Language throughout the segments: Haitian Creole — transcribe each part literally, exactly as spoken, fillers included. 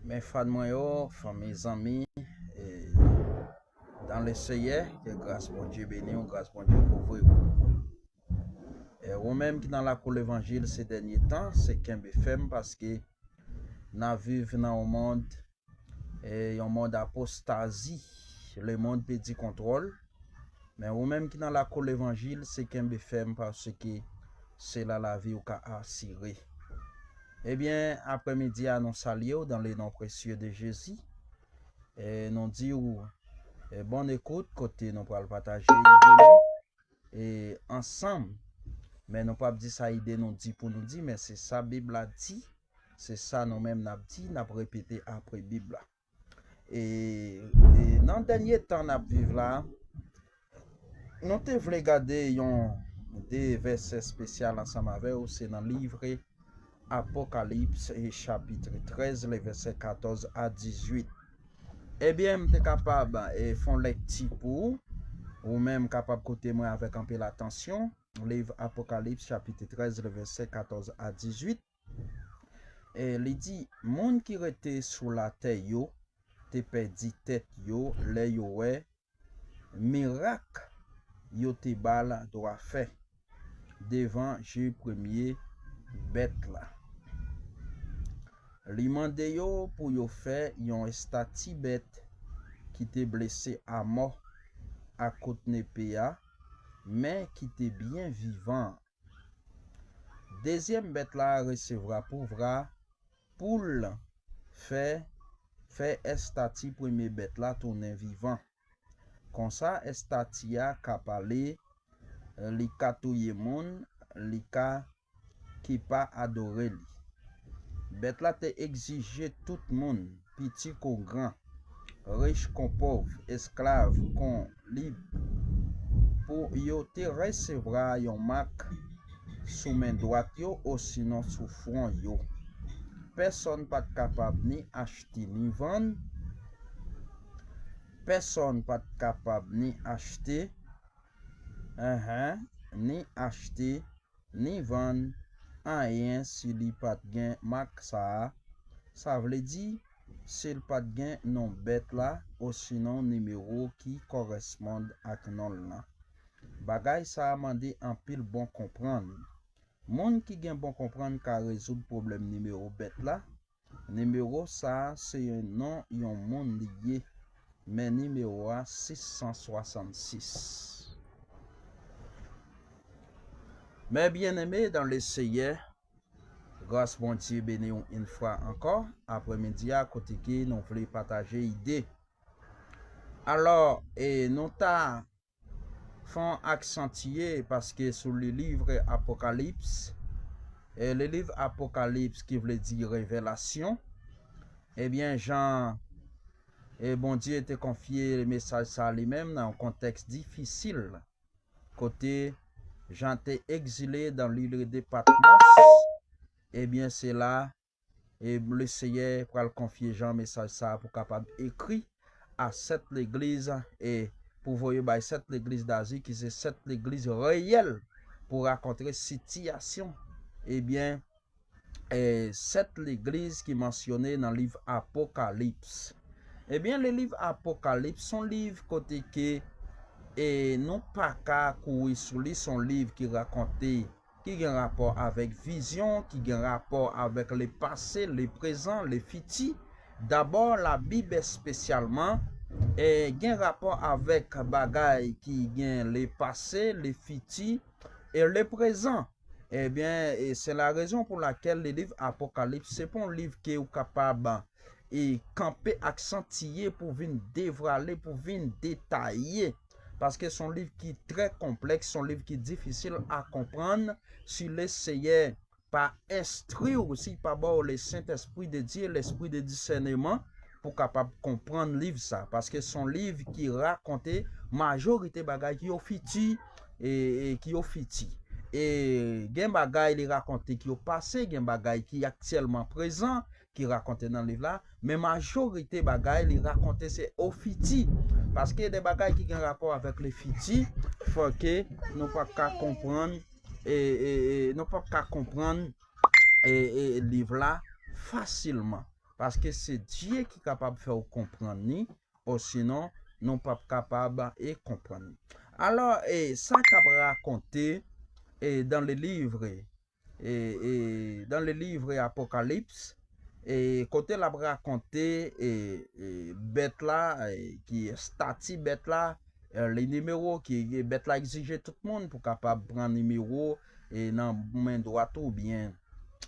Men fan mwen yo, fanmi, zanmi, e, dans le Seigneur, ke gras Bondye beni w, gras Bondye kouvri w. E, ou menm ki nan lakou levanjil se dènye tan, se kenbe fèm paske n ap viv nan yon mond, e, yon mond apostazi. Lemonn pèdi kontwòl. Men ou menm ki nan lakou levanjil, se kenbe fèm paske se la lavi w ka asire. Ebyen, aprèmidi a, nou salye w dans le nom précieux de Jésus. E nou di w, e, bonne écoute, kote nou pral pataje ide nou, e, ansanm. Men nou p ap di sa ide nou di pou nou di, men se sa Bib la di, se sa nou menm n ap di, n ap repete apre Bib la. E, e nan dènye tan n ap viv la, nou te vle gade yon de vèsè espesyal ansanm avè w, se nan liv Apokalips, e chapit trèz, le vèsè katòz a dizuit. Ebyen, m te kapab, e, fè yon lèkti pou ou, ou menm kapab koute mwen avèk anpil atansyon, liv Apokalips, chapit trèz, le vèsè katòz a dizuit. E li di, moun ki rete sou latè yo te pèdi tèt yo lè yo wè mirak yo te ba l dwa fè devan je premye bèt la. Li mande yo pou yo fè yon estati bèt ki te blese amò ak kout nepe a, men ki te byen vivan. Dezyèm bèt la resevwa pouvwa pou l fè, fè estati premye bèt la tounen vivan. Konsa, estati a ka pale, li ka touye moun, li ka ki pa adore li. Bèt la te egzije tout moun, piti kon gran, rich kon pòv, esklav kon lib, pou yo te resevwa yon mak sou men dwat yo osinon sou fwon yo. Pèsonn pa t kapab ni achte ni vann, pèsonn pa t kapab ni achte, enhen, ni achte, ni vann anyen si li pa t gen mak sa a, sa vle di, si l pa t gen non bèt la osinon nimewo ki kòrèsponn ak non l lan. Bagay sa a mande anpil bon konprann. Moun ki gen bon konprann ka rezoud pwoblèm nimewo bèt la. Nimewo sa a se yon non yon moun li ye, men nimewo a sis san swasannsis. Mes bien-aimés dans le Seigneur, gras Bondye beni w yon fwa ankò, aprèmidi a, kote ke nou vle pataje ide. Alò, e nou ta fè yon aksantye, paske sou le livre Apokalips, e le livre Apokalips ki vle di revelasyon, ebyen, jan, e Bondye te konfye mesaj sa li menm nan yon kontèks difisil, kote Jan te egzile dans l'île de Patmos, ebyen, se la, e le Seyè pral konfye Jan mesaj sa a pou kapab ekri a sèt legliz, e pou voye bay sèt legliz d'Azi, ki se sèt legliz reyèl pou rakontre sitiyasyon, ebyen, e sèt legliz ki mansyone nan liv Apokalips. Ebyen, le liv Apokalips se yon liv kote ke, e nou pa ka kouri sou li, se yon liv ki rakonte, ki gen rapò avèk vizyon, ki gen rapò avèk le pase, le prezan, le fiti. Dabò, Labib espesyalman, e gen rapò avèk bagay ki gen le pase, le fiti, e le prezan. Ebyen, e se la rezon pou lakèl le liv Apokalips, se pa yon liv ke ou kapab, e kanpe aksantiye pou vin devwale, pou vin detaye. Paske se yon liv ki trè konplèks, se yon liv ki difisil a konprann. Si le Seyè pa enstwi w, si l pa ba w le Sentespri de Dye, lespri de disèneman, pou kapab konprann liv sa. Paske se yon liv ki rakonte majorite bagay ki yo fiti, e, e ki yo fiti. E gen bagay li rakonte ki yo pase, gen bagay ki aktyèlman prezan, ki rakonte nan liv la, men majorite bagay li rakonte se o fiti. Paske de bagay ki gen rapò avèk le fiti, fò ke nou pa ka konprann, e, e, e, nou pa ka konprann, e, e, liv la fasilman. paske se Dye ki kapab fè w konprann li, osinon nou p ap kapab e konprann li. Alò, e, sa k ap rakonte e, dans le livre, e, e, dans le livre Apocalypse, e, kote l ap rakonte e, e, bèt la, e, ki estati bèt la, e, le nimewo ki e, bèt la egzije tout moun pou kapab pran nimewo e, nan men dwat oubyen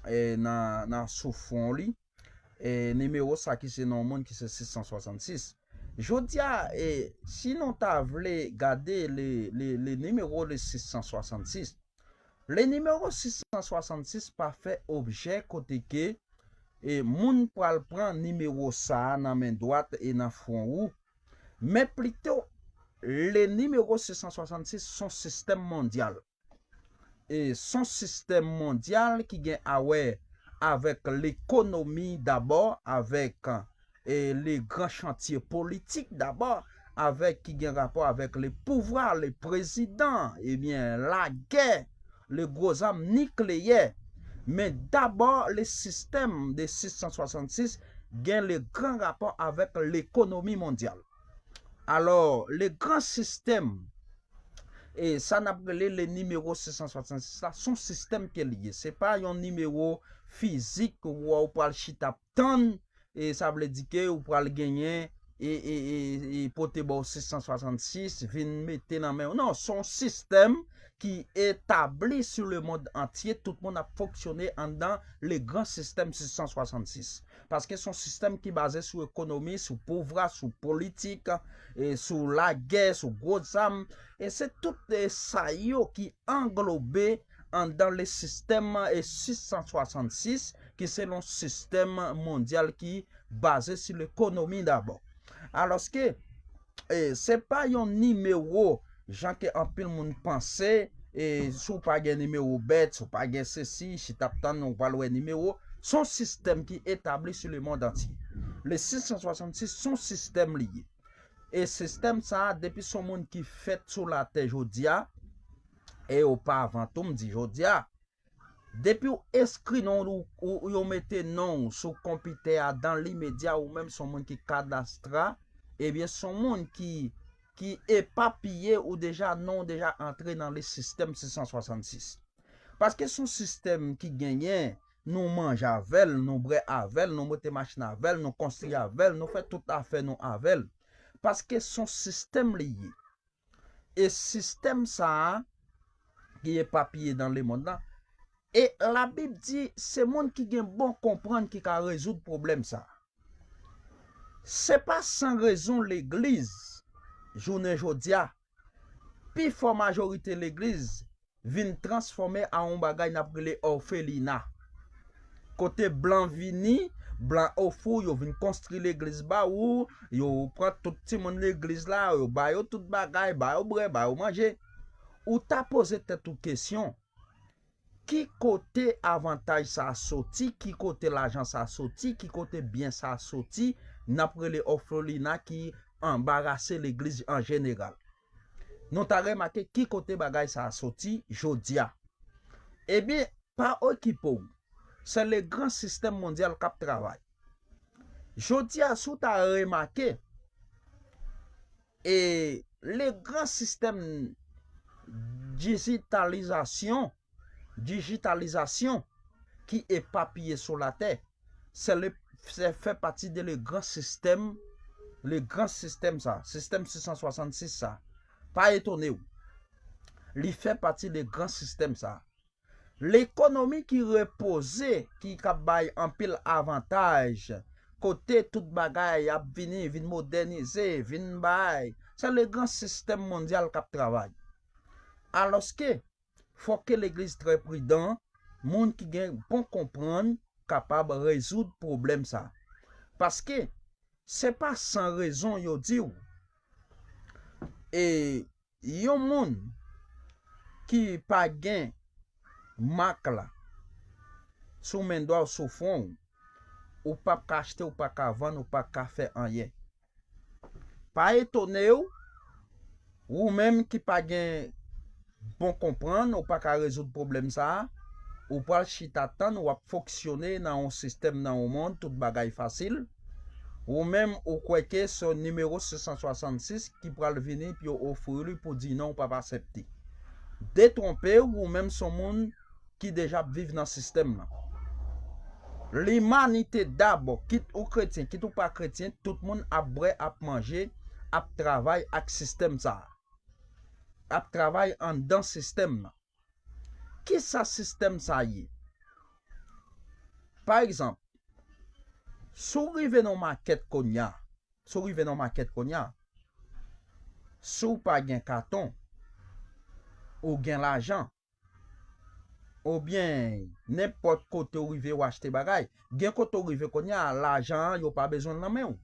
e, nan, nan sou fwon li. E, nimewo sa ki se non moun ki se sis san swasannsis. Jodi a, e, si nou ta vle gade le, le, le nimewo de sis san swasannsis, le nimewo sis san swasannsis pa fè objè kote ke e, moun pral pran nimewo sa a nan men dwat e nan fwon ou, men plito le nimewo sis san swasannsis se yon sistèm mondyal. E se yon sistèm mondyal ki gen a wè avèk lekonomi dabò, avèk e le gran chantye politik dabò, avèk ki gen rapò avèk le pouvwa, le prezidan, ebyen, lagè, le gwo zam nikleyè. Men dabò, le sistèm de sis san swasannsis gen le gran rapò avèk lekonomi mondyal. Alò, le gran sistèm, e sa n ap rele le nimewo sis san swasannsis la, se yon sistèm ke li ye. Se pa yon nimewo fizik ou, ou pral chita ap tann, e sa vle di ke ou pral genyen e, e, e, e pote ba w sis san swasannsis, vin mete nan men w. Non, se yon sistèm ki etabli sou le mond antye, tout moun ap fonksyone anndan le gran sistèm sis san swasannsis. Paske se yon sistèm ki baze sou ekonomi, sou pouvwa, sou politik, e sou lagè, sou gwo zam. E se tout e sa yo ki anglobe anndan le sistèm e sis san swasannsis, ki se yon sistèm mondyal ki baze sou lekonomi dabò. Alòske, e, se pa yon nimewo, jan ke anpil moun panse, e, si w pa gen nimewo bèt, si w pa gen sesi, chita ap tann, ou pral wè nimewo. Se yon sistèm ki etabli sou le mond antye. Le sis san swasannsis se yon sistèm li ye. E sistèm sa a, depi se yon moun ki fèt sou latè jodi a, e opavan tou, m di jodi a, depi w enskri non w, ou, ou yo mete non w sou konpitè a, dan limedya, ou menm se yon moun ki kadastra, ebyen, se yon moun ki, ki epapiye, ou deja, non w deja antre nan le sistèm sis san swasannsis. Paske se yon sistèm ki genyen, nou manje avè l, nou bwè avè l, nou monte machin avè l, nou konstwi avè l, nou fè tout afè nou avè l. Paske se yon sistèm li ye. E sistèm sa a, ki epapiye dan lemonn nan, e Labib di, se moun ki gen bon konprann ki ka rezoud pwoblèm sa a. Se pa san rezon legliz, jounen jodi a, pifò majorite legliz vin transfòme a yon bagay n ap rele òfelina. Kote blan vini, blan ofri w, yo vin konstwi legliz ba ou, yo pran tout timoun legliz la, yo ba yo tout bagay, ba yo bwè, ba yo manje. Ou ta poze tèt ou kesyon, ki kote avantaj sa a soti, ki kote lajan sa a soti, ki kote byen sa a soti, n ap rele òfelina ki anbarase legliz an jeneral. Nou ta remake ki kote bagay sa a soti jodi a. Ebyen, pa okipe w. Se le gran sistèm mondyal k ap travay. Jodi a, si w ta remake, e le gran sistèm dijitalizasyon, dijitalizasyon ki epapiye sou latè, se le, se fè pati de le gran sistèm, le gran sistèm sa, sistèm sis san swasannsis sa. Pa etone w. Li fè pati de gran sistèm sa. Lekonomi ki repoze, ki k ap bay anpil avantaj, kote tout bagay ap vini, vin modènize, vin bay. Se le gran sistèm mondyal k ap travay. Alòske, fò ke legliz trè pridan, moun ki gen bon konprann kapab rezoud pwoblèm sa. Paske, se pa san rezon yo di w, e yon moun ki pa gen mak la sou men dwa w, sou fwon w, ou p ap ka achte, ou pa ka vann, ou pa ka fè anyen. Pa etone w, ou menm ki pa gen bon konprann, ou pa ka rezoud pwoblèm sa a, Ou pral chita tann w ap fonksyone nan yon sistèm, nan yon mond, tout bagay fasil. Ou menm, ou kwè ke se nimewo sis san swasannsis ki pral vini pou yo ofri li pou di non, ou p ap aksepte. Detwonpe w, ou menm se yon moun ki deja ap viv nan sistèm nan. Limanite dabò, kit ou kretyen, kit ou pa kretyen, tout moun ap bwè, ap manje, ap travay ak sistèm sa a. Ap travay anndan sistèm nan. Kisa sistèm sa ye? Pa egzanp, si w rive nan makèt kounye a, si w rive nan makèt kounye a, si w pa gen katon, ou gen lajan, oubyen nenpòt kote w rive w achte bagay, gen kote w rive kounye a, lajan an, yo pa bezwen l nan men w.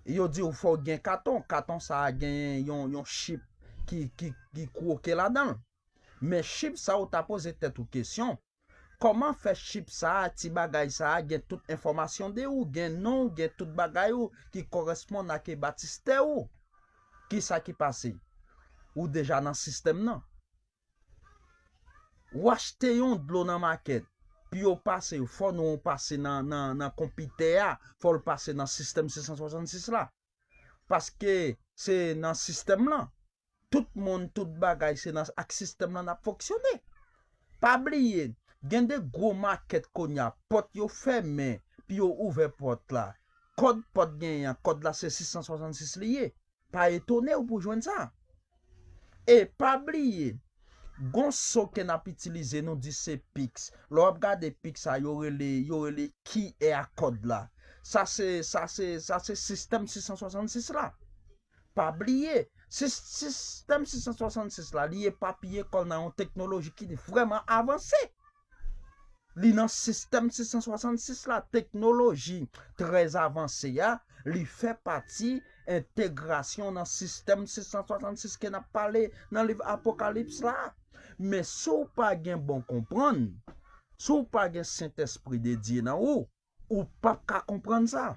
Yo di w fò w gen katon, katon sa a gen yon, yon chip ki, ki, ki kwoke ladan l. Men chip sa a, ou ta poze tèt ou kesyon, kòman fè chip sa a, ti bagay sa a, gen tout enfòmasyon de ou, gen non w, gen tout bagay ou ki kòresponn ak batistè ou? Kisa ki pase? Ou deja nan sistèm nan. W achte yon dlo nan makèt, pou yo pase, fò non w pase nan, nan, nan konpitè a, fò l pase nan sistèm sis san swasannsis la. Paske se nan sistèm lan. Tout moun, tout bagay, se nan, ak sistèm lan n ap fonksyone. Pa bliye, gen de gwo makèt kounye a, pòt yo fèmen, pou yo ouvè pòt la. Kòd pòt genyen an, kòd la se sis san swasannsis li ye. Pa etone w pou jwenn sa. E pa bliye, gon so ke n ap itilize, nou di se Pix. Lè w ap gade Pix sa, yo rele, yo rele Q R kòd la. Sa se, sa se, sa se sistèm sis san swasannsis la. Pa bliye, sis-, sistèm sis san swasannsis la, li epapiye kò l nan yon teknoloji ki vrèman avanse. Li nan sistèm sis san swasannsis la, teknoloji trè avanse a, li fè pati entegrasyon nan sistèm sis san swasannsis ke n ap pale nan liv Apokalips la. Men si w pa gen bon konprann, si w pa gen Sentespri de Dye nan ou, ou p ap ka konprann sa.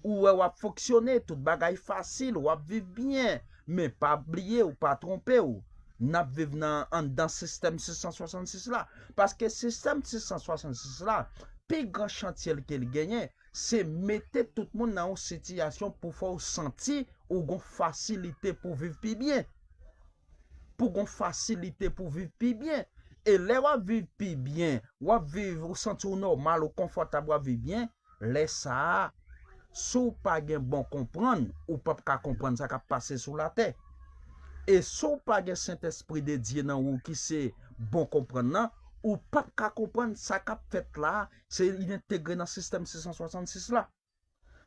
Ou wè w ap fonksyone, tout bagay fasil, w ap viv byen. Men pa bliye, ou pa twonpe w. N ap viv nan, anndan sistèm sis san swasannsis la. Paske sistèm sis san swasannsis la, pi gran chantye l ke l genyen, se mete tout moun nan yon sitiyasyon pou fè w santi ou gon fasilite pou viv pi byen. Pou gon fasilite pou viv pi byen. E lè w ap viv pi byen, w ap viv, ou santi w nòmal, ou konfòtab, w ap viv byen, lè sa a, si w pa gen bon konprann, ou p ap ka konprann sa k ap pase sou latè. E si w pa gen Sentespri de Dye nan ou ki se bon konprann nan, ou p ap ka konprann sa k ap fèt la a, se li entegre nan sistèm sis san swasannsis la.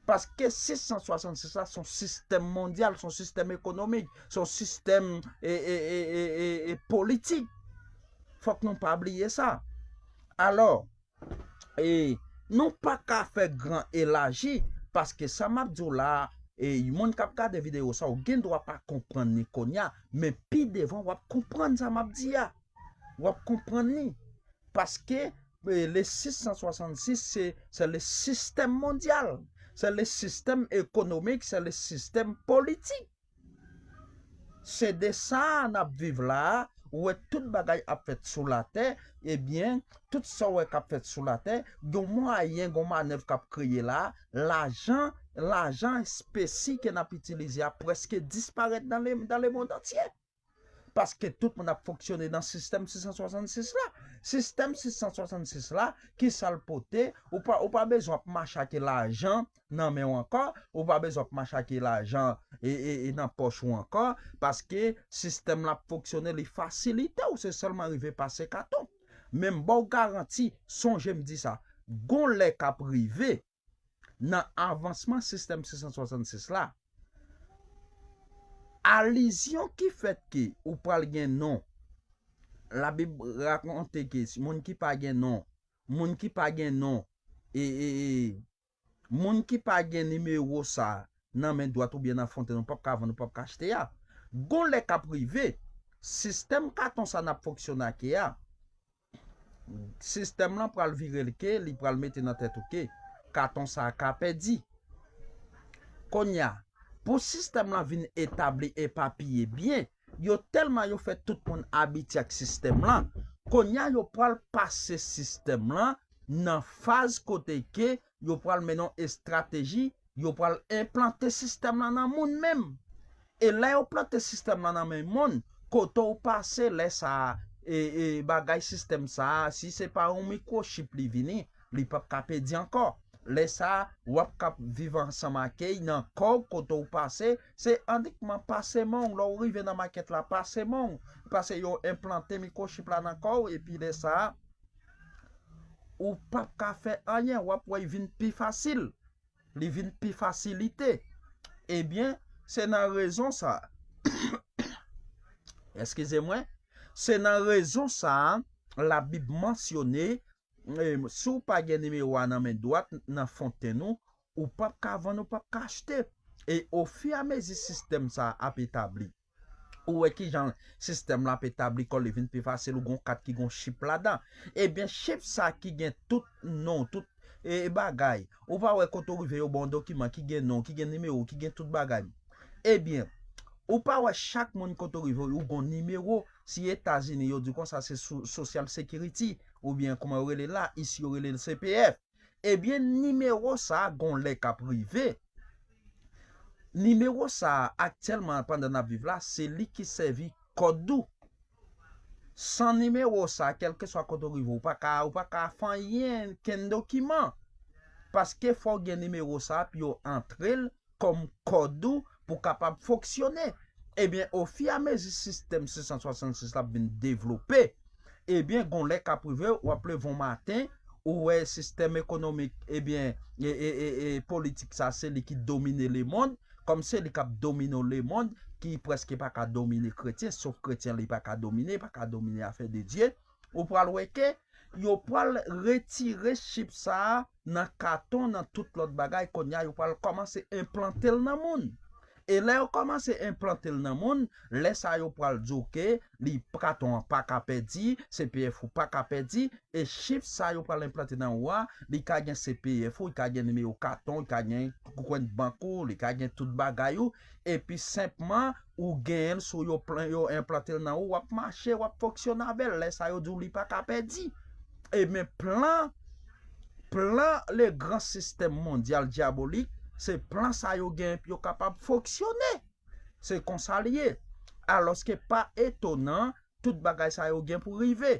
Paske sis san swasannsis la se yon sistèm mondyal, se yon sistèm ekonomik, se yon sistèm e, e, e, e, e, e politik. Fòk nou pa bliye sa. Alò, e, nou pa ka fè gran elaji, paske sa m ap di w la a, e, moun k ap gade videyo sa, ou gen dwa pa konprann li kounye a, men pi devan w ap konprann sa m ap di a. W ap konprann li. Paske, e, le sis san swasannsis, se, se le sistèm mondyal. Se le sistèm ekonomik, se le sistèm politik. Se de sa a n ap viv la a, ou wè tout bagay ap fèt sou latè, ebyen, tout sa w wè k ap fèt sou latè, gen mwayen, gen manèv k ap kreye la a, lajan, lajan espesi ke n ap itilize a prèske disparèt dans le, dans le monde entier. Paske tout moun ap fonksyone nan sistèm sis san swasannsis la. Sistèm sis san swasannsis la, kisa l pote? Ou pa, ou pa bezwen ap mache ak lajan nan men w ankò, ou pa bezwen ap mache ak lajan e, e, e nan pòch ou ankò, paske sistèm la ap fonksyone, li fasilite w, se sèlman rive pase katon. Men m ba w garanti, sonje m di sa, gon lè k ap rive, nan avansman sistèm sis san swasannsis la, alizyon ki fèt ke ou pral gen non, Labib rakonte ke moun ki pa gen non, moun ki pa gen non, e, e, e, moun ki pa gen nimewo sa nan men dwat oubyen nan fontèn, ou p ap ka vann, ou p ap ka achte a. Gon lè k ap rive, sistèm katon sa n ap fonksyone ak a, sistèm lan pral vire l ke li pral mete nan tèt ou ke katon sa a ka pèdi. Kounye a, pou sistèm lan vin etabli, epapiye byen, yo tèlman yo fè tout moun abitye ak sistèm lan, Kounye a, yo pral pase sistèm lan nan faz kote ke yo pral mennen yon estrateji, yo pral enplante sistèm lan nan moun menm. E lè yo plante sistèm lan nan men moun, kote w pase, lè sa a, e, e, bagay sistèm sa a, si se pa yon mikwochip li vini, li p ap ka pèdi ankò. Lè sa a, w ap ka viv ansanm ak li nan kò w, kote w pase, se inikman pase men w. Lè w rive nan makèt la, pase men w. Paske yo enplante mikwochip la nan kò w, epi lè sa a, ou p ap ka fè anyen, w ap wè l vin pi fasil. Li vin pi fasilite. Ebyen, se nan rezon sa a. Eskize mwen. Se nan rezon sa a, Labib mansyone, e, si w pa gen nimewo a nan men dwat, nan fontenn ou, ou p ap ka vann, ou p ap ka achte. E ofiramezi sistèm sa a ap etabli, ou wè kijan sistèm lan ap etabli kò l, li vin pi fasil, ou gon kat ki gon chip ladan. Ebyen, chip sa ki gen tout non, tout, e, bagay. Ou pa wè kote w rive, yo ba w dokiman ki gen non, ki gen nimewo, ki gen tout bagay. Ebyen, ou pa wè chak moun kote w rive, ou gon nimewo. Si Etazini, yo di konsa se so-, Social Security, oubyen kòman yo rele l la, isi yo rele l C P F. Ebyen, nimewo sa a gon lè k ap rive. Nimewo sa a, aktyèlman, pandan n ap viv la, se li ki sèvi kòd ou. San nimewo sa a, kèlkeswa kote w rive, ou pa ka, ou pa ka fè anyen, kenn dokiman. Paske fò w gen nimewo sa a pou yo antre l kòm kòd ou pou w kapab fonksyone. Ebyen, ofiramezi sistèm sis san swasannsis la ap vin devlope, ebyen, gon lè k ap rive, w ap leve yon maten, ou wè sistèm ekonomik, ebyen, e, e, e, e politik sa, se li ki domine lemonn, kòm se li k ap domine lemonn, ki prèske pa ka domine kretyen, sof kretyen li pa ka domine, pa ka domine afè de Dye, ou pral wè ke yo pral retire chip sa a nan katon, nan tout lòt bagay, kounye a yo pral kòmanse enplante l nan moun. E lè yo kòmanse enplante l nan moun, lè sa a yo pral di w ke li, katon an pa ka pèdi, C P F ou pa ka pèdi, e chip sa a yo pral enplante nan ou a, li ka gen C P F ou, li ka gen nimewo katon, li ka gen kwen bank ou, li ka gen tout bagay ou, epi senpman ou genyen l sou yo plan, yo enplante l nan ou, w ap mache, w ap fonksyone avè l. Lè sa a yo di w li pa ka pèdi. Ebyen, plan, plan le gran sistèm mondyal dyabolik, se plan sa a yo genyen pou yo kapab fonksyone. Se konsa l ye. Alòske pa etonan, tout bagay sa yo gen pou rive.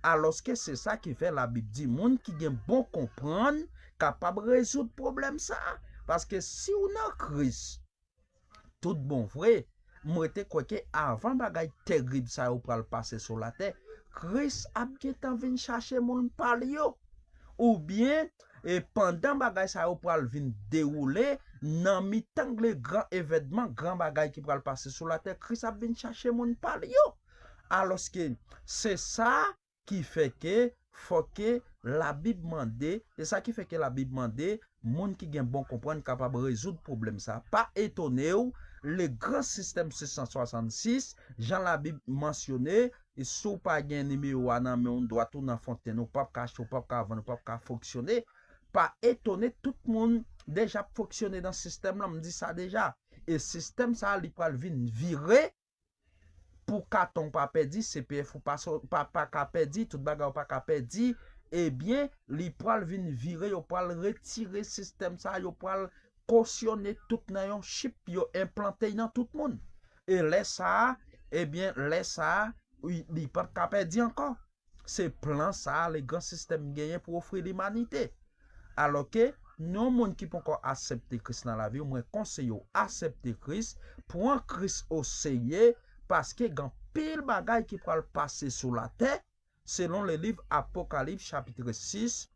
Alòske se sa ki fè Labib di moun ki gen bon konprann kapab rezoud pwoblèm sa a. Paske si w nan Kris, tout bon vre, m rete kwè ke avan bagay terib sa yo pral pase sou latè, Kris ap gentan vin chache moun pa l yo. Oubyen, e pandan bagay sa yo pral vin dewoule, nan mitan le gran evènman, gran bagay ki pral pase sou latè, Kris ap vin chache moun pa l yo. Alòske se sa ki fè ke fò ke Labib mande, e sa ki fè ke Labib mande moun ki gen bon konprann kapab rezoud pwoblèm sa. Pa etone w, le gran sistèm sis san swasannsis, jan Labib mansyone, e si w pa gen nimewo a nan men w, dwat ou nan fontenn, ou p ap ka achte, ou p ap ka vann, ou p ap ka fonksyone. Pa etone, tout moun deja ap fonksyone nan sistèm lan, m di sa deja. E sistèm sa a, li pral vin vire pou katon w pa pèdi, C P F ou pa, pa, pa ka pèdi, tout bagay ou pa ka pèdi, ebyen, li pral vin vire, yo pral retire sistèm sa a, yo pral kosyone tout nan yon chip, yo enplante nan tout moun. E lè sa a, ebyen, lè sa a, wi, li p ap ka pèdi ankò. Se plan sa a le gran sistèm genyen pou ofri limanite. Alòske, yon moun ki poko aksepte Kris nan lavi w, mwen konseye w aksepte Kris, pran Kris o serye, paske gen anpil bagay ki pral pase sou latè, selon le liv Apokalips chapit sis,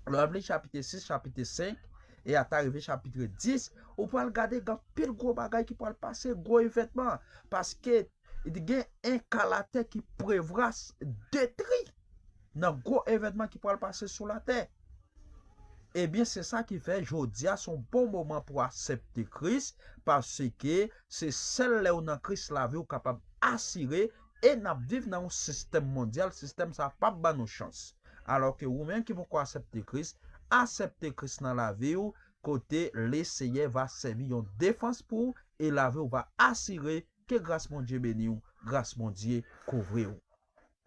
lè w ap li chapit sis, chapit senk, e ata rive chapit dis, ou pral gade gen anpil gwo bagay ki pral pase, gwo evènman, paske gen enkalatè ki prevwa detri nan gwo evènman ki pral pase sou latè. Ebyen, se sa ki fè jodi a se yon bon moman pou aksepte Kris, paske se sèl lè w nan Kris lavi w kapab asire, e n ap viv nan yon sistèm mondyal, sistèm sa p ap ban nou chans. Alòske ou menm ki poko aksepte Kris, aksepte Kris nan lavi w, kote Leseyè va sèvi yon defans pou ou, e lavi w va asire. Ke gras Bondye beni w, gras Bondye kouvri w.